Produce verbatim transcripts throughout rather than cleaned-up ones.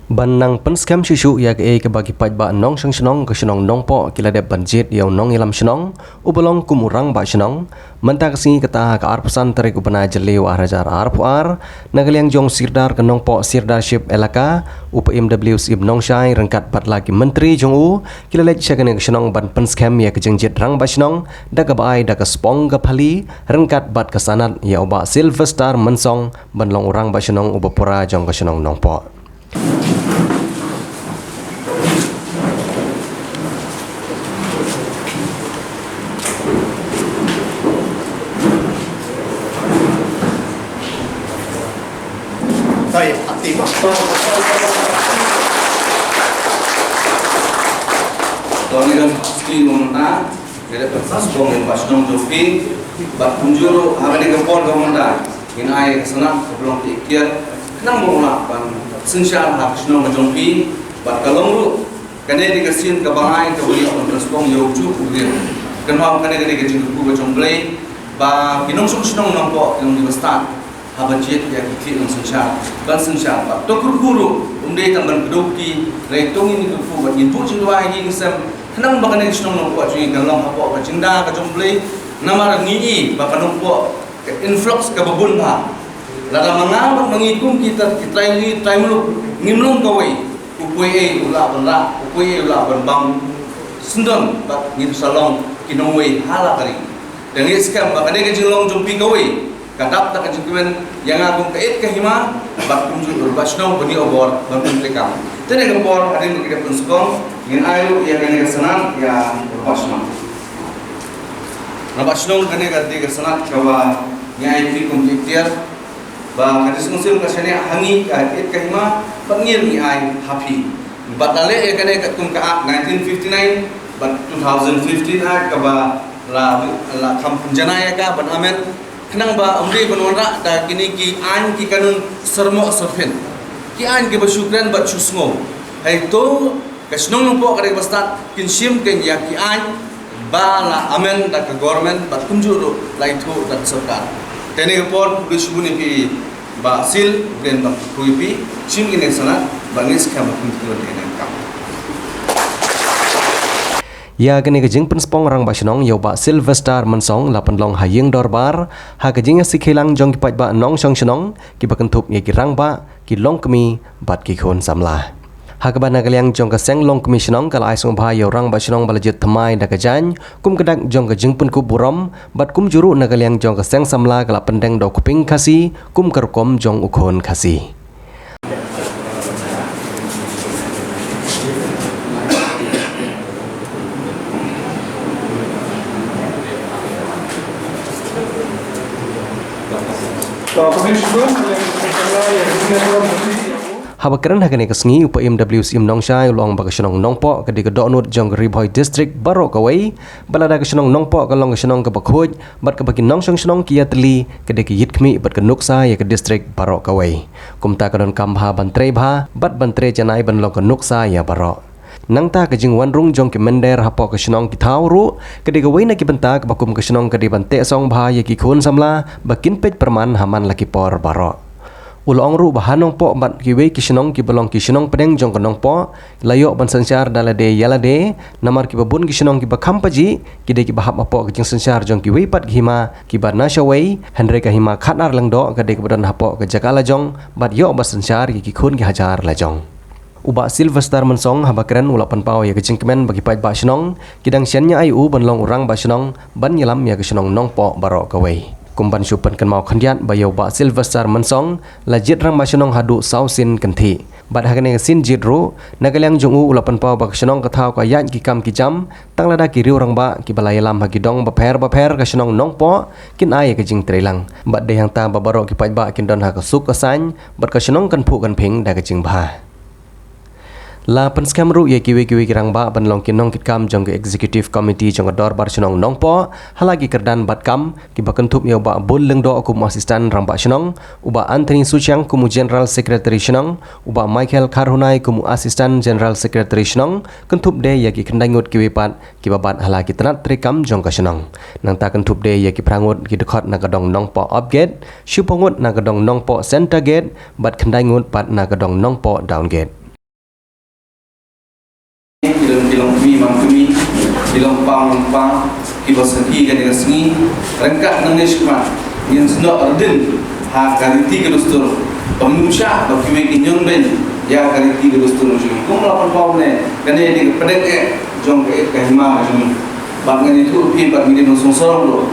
Ban nang pynskhem shuh shuh ïa kaei kaba ki paidbah nongshong shnong ka shnong Nongpoh ki la dep ban jied ïa u nongïalam shnong uba long kum u rangbah shnong, mynta ka sngi kata ha ka arphew san tarik u bnai Jylliew ar hajar arphew ar, na ka liang jong u Sirdar ka Nongpoh Sirdarship Elaka, u Bah M W Syiem Nongshai ryngkat bad la ki myntri jong u, ki la leit sha kane ka shnong ban pynskhem ïa ka jingjied rangbah shnong da kaba ai da ka spong ka phali ryngkat bad ka sanad ïa u Bah Sylvester Mynsong ban long u rangbah shnong uba pura jong ka shnong Nongpoh. Sorry, hati mah. Tony kan pasti ngam na. Ka dei ban sa sbong ïa u rangbah shnong jong phi, bad kumjuh ruh ha kane ka por kaba mynta ngin ai ka sanad kaba long ka iktiar khnang ba u lah ban synshar ha ka shnong ka jong phi, bad ka long ruh kane ka dei ka sien kaba lai kaba ngi ïoh ban pynshong ïa u juh u briew. Kynmaw kane ka dei ka jingkyrkhu ka jong U Blei ba ki nongshong shnong Nongpoh ki long kiba stad haba jied ïa ki khlieh nongsynshar ban synshar. Bad to kyrkhu ruh um dei tang ban kdew kti, hynrei to ngin kyrkhu bad ngin buh jingduwai ha ki ïing ki sem khnang ba kane ka shnong Nongpoh jong ngi kan long hapoh ka jingda ka jong U Blei. Namar ngi i ba ka Nongpoh ka influx kaba bun bha. Lada ma nga bad ma ngi kum kita ki trai ri trai muluk ngim long kawei, u poi ei u lah ban rah, u poi ei u lah ban bam. Sngewdon bad ngin sa long ki nongwei ha la ka ri. Te ngi skhem ba kane ka jinglong jong phi kawei ka dap da ka jingkmen ïa nga kum ka it ka hima, bad kumjuh u rangbah shnong ba ngi ïoh bor ban pyntrei kam. Te kane ka por hadien ba ki dep pynskhem, ngin ai ruh ïa kane ka sanad ïa u rangbah shnong. Rangbah shnong, kane ka dei ka sanad kaba ngi ai phi kum ka iktiar ba ka District Council ka shaniah ha ngi ka it ka hima, bad ngi ruh ngi ai ha phi. Bad la leh ïa kane katkum ka Act nineteen fifty-nine bad two thousand fifteen Act kaba la, la kham pynjanai ïa ka ban amend, khnang ba ym dei ban wanrah da kine ki aiñ ki kanun syrmoh syrphin, ki aiñ kiba shu kren bad shu sngew. Hynrei to ka shnong Nongpoh ka dei kaba stad, kin shim kein ïa ki aiñ ba la amend da ka government bad kumjuh ruh la ithuh da ka sorkar. Te kane ka por khublei shibun ïa phi Bah Sil, U Blei un kyrkhu ïa phi, shim kine ki sanad bad ngin skhem ba phin khlaiñ ïa kane ka kam. Ïa kane ka jingpynspong rangbah shnong ïa u Bah Sylvester Mynsong la pynlong ha ïing dorbar ha ka jingïasikhilang jong ki paidbah nongshong shnong kiba kynthup ïa ki rangbah, ki longkmie bad ki khun samla. Ha kaba na ka liang jong ka seng longkmie shnong ka la ai sngewbha ïa u rangbah shnong ba la jied thymmai da ka jaiñ kum ka dak jong ka jingpynkup burom, bad kumjuh ruh na ka liang jong ka seng samla ka la pyndeng da u kpieng Khasi kum ka rukom jong u khun Khasi. Haba kren ha kane ka sngi, u Bah M W Syiem Nongshai u la ong ba ka shnong Nongpoh ka dei ka dohnud jong ka Ri Bhoi District baroh kawei, ba lada ka shnong Nongpoh ka long ka shnong kaba khuid bad kaba ki nongshong shnong ki ïatylli, ka dei ka ïit khmih bad ka nuksa ïa ka district baroh kawei. Kumta ka donkam bha ban trei bha bad ban trei janai ban long ka nuksa ïa baroh. Nangta ka jingwan rung jong ki mynder hapoh ka shnong ki thaw ruh ka dei kawei na ki bynta kaba kum ka shnong ka dei ban teh song bha ïa ki khun samla ba kin peit pyrman ha man la ki por baroh. U la ong ruh ba ha Nongpoh bad kiwei ki shnong kiba long ki shnong pdeng jong ka Nongpoh, la ïoh ban synshar da lade ïa lade, namar kiba bun ki shnong kiba kham pajih ki dei kiba hap hapoh ka jingsynshar jong kiwei pat ki hima kiba na shawei, hynrei ka hima khatar lyngdoh ka dei kaba don hapoh ka jaka lajong bad ïoh ban synshar ïa ki khun ki hajar lajong. U Bah Sylvester Mynsong haba kren u la pynpaw ïa ka jingkmen ba ki paidbah shnong ki dang shaniah ïa u ban long u rangbah shnong ban ïalam ïa ka shnong Nongpoh baroh kawei. Kum ban shu pynkynmaw khyndiat ba ïa u Bah Sylvester Mynsong la jied rangbah shnong haduh saw sien kynthih. Bad ha kane ka sien jied ruh, na ka liang jong u u la pynpaw ba ka shnong ka thaw ka ïaid ki kam ki jam, tang lada ki riew rangbah kiba la ïalam ha ki dong bapher bapher ka shnong Nongpoh kin ai ïa ka jingtreilang. Bad dei hangta ba baroh ki paidbah kin don ha ka suk ka saiñ bad ka shnong kan phuh kan phieng da ka jingbha. La pynskhem ruh ïa kiwei kiwei ki rangbah ban long ki nongkitkam jong ka Executive Committee jong ka Dorbar Shnong Nongpoh ha la ki kyrdan bad kam, kiba kynthup ïa u Bah Bun Lyngdoh kum u Assistant Rangbah Shnong, u Bah Anthony Suchiang kum u General Secretary Shnong, u Bah Michael Kharhunai kum u Assistant General Secretary Shnong, kynthup de ïa ki khyndai ngut kiwei pat kiba bat ha la ki tnat treikam jong ka shnong. Nangta kynthup de ïa ki phra ngut ki dkhot na ka dong Nongpoh Up Gate, shiphew ngut na ka dong Nongpoh Centre Gate, bad khyndai ngut pat na ka dong Nongpoh Down Gate. Ki long kmie man kmie, ki long kpa man kpa, kiba sakhi kane ka sngi. Ryngkat nangne shakhmat ngin snoh ardin ha ka riti ka dustur, ban ym shah ba kiwei kin ïoh beiñ ïa ka riti ka dustur jong ngi. Kum la pynpaw ne, kane dei ka pdeng eh jong ka, ka hima ka jong ngi. Bad ngan ïathuh ïa phi bad ngi dei ban sngewsarong ruh.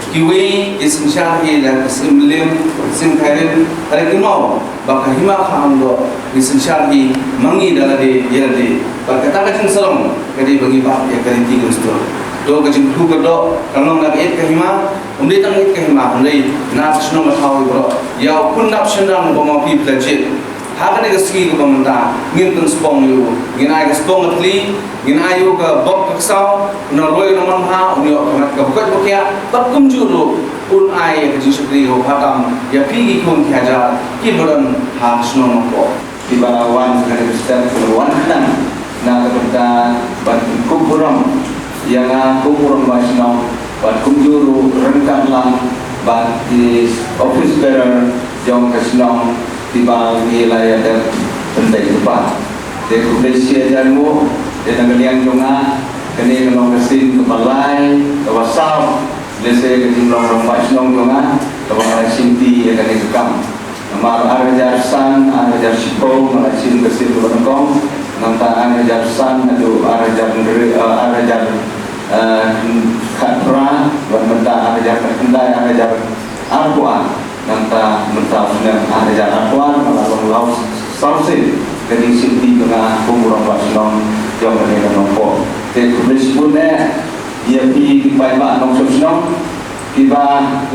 Kiwei ki synshar hi da ka Syiem Mylliem, Syiem Khyrim, hynrei kumno ba ka hima ka Hamduh ngi synshar hi ma ngi da lade ïa lade. Bad kata ka jingsarong ka dei ba ngi bat ïa ka riti ka dustur. To ka jingkyrkhu kyrdoh kan long na ka ïit ka hima, ym dei tang ïit ka hima, hynrei na ka shnong ka thaw baroh. Ïa u khun dap shynrang ba ma phi phi la jied. Ha kane ka sngi kaba mynta ngin pynspong ïa u, ngin ai ka spong ka thli, ngin ai ïa u ka bok ka ksaw, u nang roi u nang manbha, un ïoh ka met kaba koit ba khiah, bad kumjuh ruh un ai ïa ka jingshakri kaba kha tam ïa phi ki khun ki hajar kiba don ha ka shnong Nongpoh. Kiba wan ha kane ka step, kiba wan khnang na ka bynta ban kup burom ïa nga kum u rangbah shnong, bad kumjuh ruh ryngkat lang bad ki office bearer jong ka shnong, kiba ngi la ïa dep pyndait lypa. Te khublei shihajar nguh, te na ka liang jong nga, kane ka long ka sien kaba lai, kaba saw, lehse ka jinglong rangbah shnong jong nga, kaba nga la shimti ïa kane ka kam. Namar ar hajar san, ar hajar shiphew, nga la shim ka sien kaba nyngkong, nangta ar hajar san haduh ar hajar hynriew, eh, ar hajar, eh, khatphra, bad mynta ar hajar khatkhyndai, ar hajar arphew ar, nangta mynta u snem ar hajar arphew ar, nga la long law saw sien ka jingshimti jong nga kum u rangbah shnong jong kane ka Nongpoh. Te khublei shibun eh ïa phi ki paidbah nongshong shnong kiba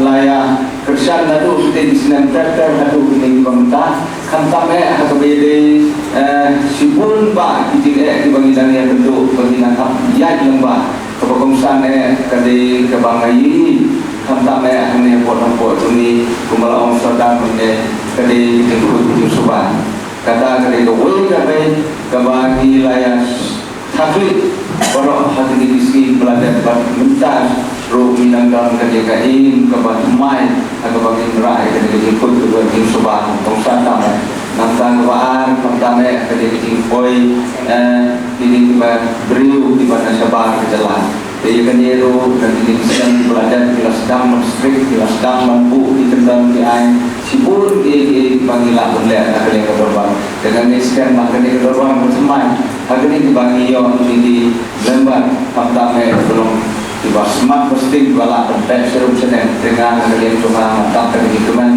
la ïa kyrshan naduh kitei ki snem ter ter haduh kine kiba mynta. Khamtam eh ha kaba ïadei, eh, shibun bah ki jingeh kiba ngi dang ïa kynduh, ba ngi dang hap ïaid lyngba. Kaba kongsan eh ka dei kaba nga ïohi, khamtam eh hangne hapoh Nongpoh jong ngi, kumba la ong sordar mynne, ka dei ka jingkhuid jingsuba. Kata ka dei kawei ka dei kaba ngi la ïa thakhlih baroh ha kine ki sngi ba la dep, bad mynta ruh ngi nang don kane ka aim kaba thymmai ha kaba ngin rah ïa kane ka jingkhuid kaba ngin suba. Kongsan tam eh. Nangta kaba ar, khamtam eh kane ka jingpoi, eh, kine kiba briew kiba na shabar ka jylla. Te ïa kane ruh na kine ki snem kiba la dep ki la sdang ban strict, ki la sdang ban buh ki kyndon, ki ai shibun kiei kiei kiba ngi lah ban leh na kane ka dorbar. Te ngan ngeit skhem ba kane ka dorbar ka thymmai ha kine kiba ngi ïoh ïa ki member, khamtam eh kiba long kiba smat ba sting, kiba lah ban peit sharum shaneng. Te nga na ka liang jong nga nga tap da ka jingkmen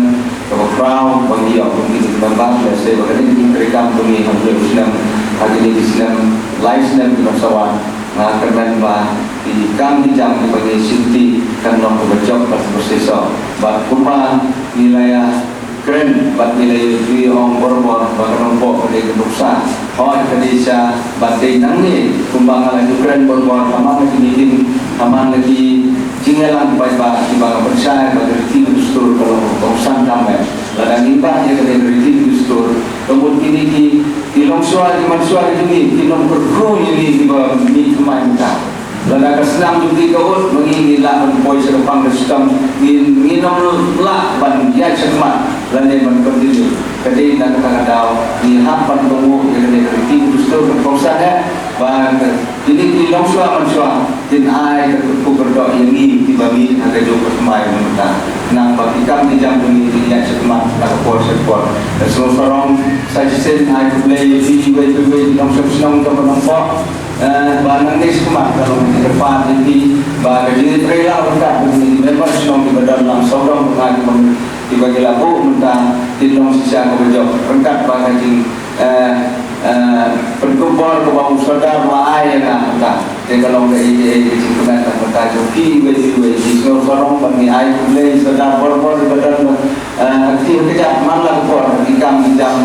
kaba khraw ba ngi ïoh kum ki member, lehse ba kane ka jingtrei kam jong ngi ha kine ki snem, ha kine ki snem, lai snem kiban sa wan. Nga kyrmen ba ki kam ki jam kiba ngi shimti kan long kaba jop bad kaba seisoh. Bad kumba ngi la ïa kren bad ngi la ïathuh ong borbor ba ka Nongpoh ka dei ka nuksa, hooid ka dei sha bad dei nangne, kumba nga la ïathuh kren borbor ha man la ki meeting, ha man la ki jingïalang paidbah, kiba nga pynshai ba ka riti ka dustur ka long kongsan tam eh. Lada ngi bat ïa kane ka riti ka dustur, ka mut kine ki, ki longshuwa, ki manshuwa ki jong ngi kin ym kyrkhu ïa ngi kiba mih thymmai mynta. Lada ka snam jong ngi ka ud, ma ngi ngi lah ban poi sha ka pang ka shitom, ngi, ngin ym lah ban ïaid shakhmat lane ban continue. Ka dei na kata ka daw ngi hap ban kohnguh ïa kane ka riti ka dustur ka kongsan eh, ba kine ki longshuwa manshuwa kin ai ka kyrkhu kyrdoh ïa ngi kiba mih ha kajuh ka thymmai mynta. Khnang ba ki kam ki jam jong ngi kin ïaid shakhmat ha ka por sha ka por. Nga sngewsarong sa shisien, ai khublei ïa phi iwei pa iwei ki nongshong shnong jong ka Nongpoh. Eh, ba nangne shakhmat ka long ka jingkyrpad ïa phi ba ka jingïatreilang ryngkat bad ki member shnong kiba don lang sawdong bad nga kiba, kiba ngi la buh mynta kin long shisha kaba jop ryngkat bad ka jing, eh, eh, pynkup bor kaba u Sordar u la ai ïa nga mynta. Te ka long kaei kaei ka jingkmen na ka bynta jong phi iwei pa iwei. Ngi sngewsarong bad ngi ai khublei Sordar borbor iba don, eh, ha kti ha kjat man la ka por, ha ki kam ki jam